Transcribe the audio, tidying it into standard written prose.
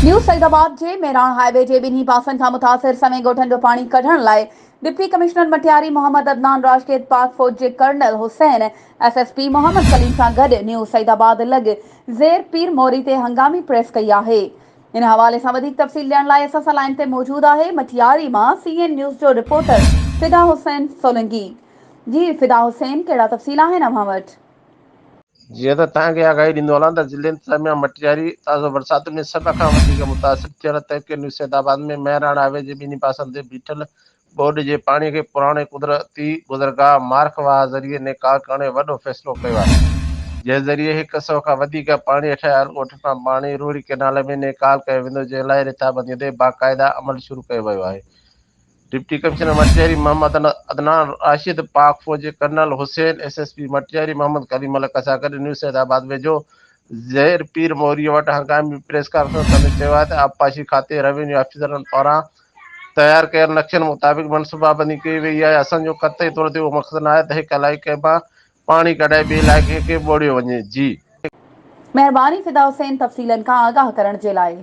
نيو سعيد آباد جي Mehran high V جي ٻنهي پاسن کان متاثر سوين ڳوٺن جو پاڻي ڪڍڻ لاء ڊپٽي ڪمشنر مٽياري محمد عدنان راشدي پاڪ فوج جي colonel Hussain S S P Muhammad Saleem سان گڏ نيو سعيد آباد لڳ زير پير موري تي هنگامي پريس ڪئي آهي ان حوالي سان وڌيڪ تفصيل ڏيڻ لاء اسان سان لائين تي موجود آهي مٽياري مان سي اين نيوز جو رپورٽر فدا حسين سولنگي جي فدا حسين ڪهڙا تفصيل آهن اوهان وٽ. جيئن ته توهان کي آگاهي ڏيندو هلان ته ضلعي انتظاميا مٽياري تازو برساتن ۾ سڀ کان وڌيڪ متاثر ٿيل تعلقي نيو سيد آباد ۾ مهراڻ هاء وي جي ٻنهي پاسن تي بيٺل ٻوڏ جي پاڻي کي پراڻي قدرتي گذرگاهه مارک واهه ذريعي نيڪال ڪرڻ جو وڏو فيصلو ڪيو آهي جنهن ذريعي هڪ سئو کان وڌيڪ پاڻي هيٺ آيل ڳوٺن مان پاڻي روهڙي ڪئنال ۾ نيڪال ڪيو ويندو جنهن لاء رٿابندي تي باقاعده عمل شروع ڪيو ويو آهي. ڊپٽي ڪمشنر مٽياري محمد عدنان راشد، پاڪ فوج جي colonel Hussain, S S P Matiari Muhammad Kaleem Malik سان گڏ نيو سيد آباد ويجهو زهير پير موريء وٽ هنگامي پريس ڪانفرنس ڪندي چيو آهي ته آبپاشي کاتي روينيو آفيسرن پاران تيار ڪيل نقشن مطابق منصوبابندي ڪئي وئي آهي اسان جو قطعي طور تي اهو مقصد ناهي ته هڪ علائقي مان پاڻي ڪڍائي ٻئي علائقي کي ٻوڙيو وڃي جي. مهرباني فدا حسين تفصيلن کان آگاهه ڪرڻ جي لاء.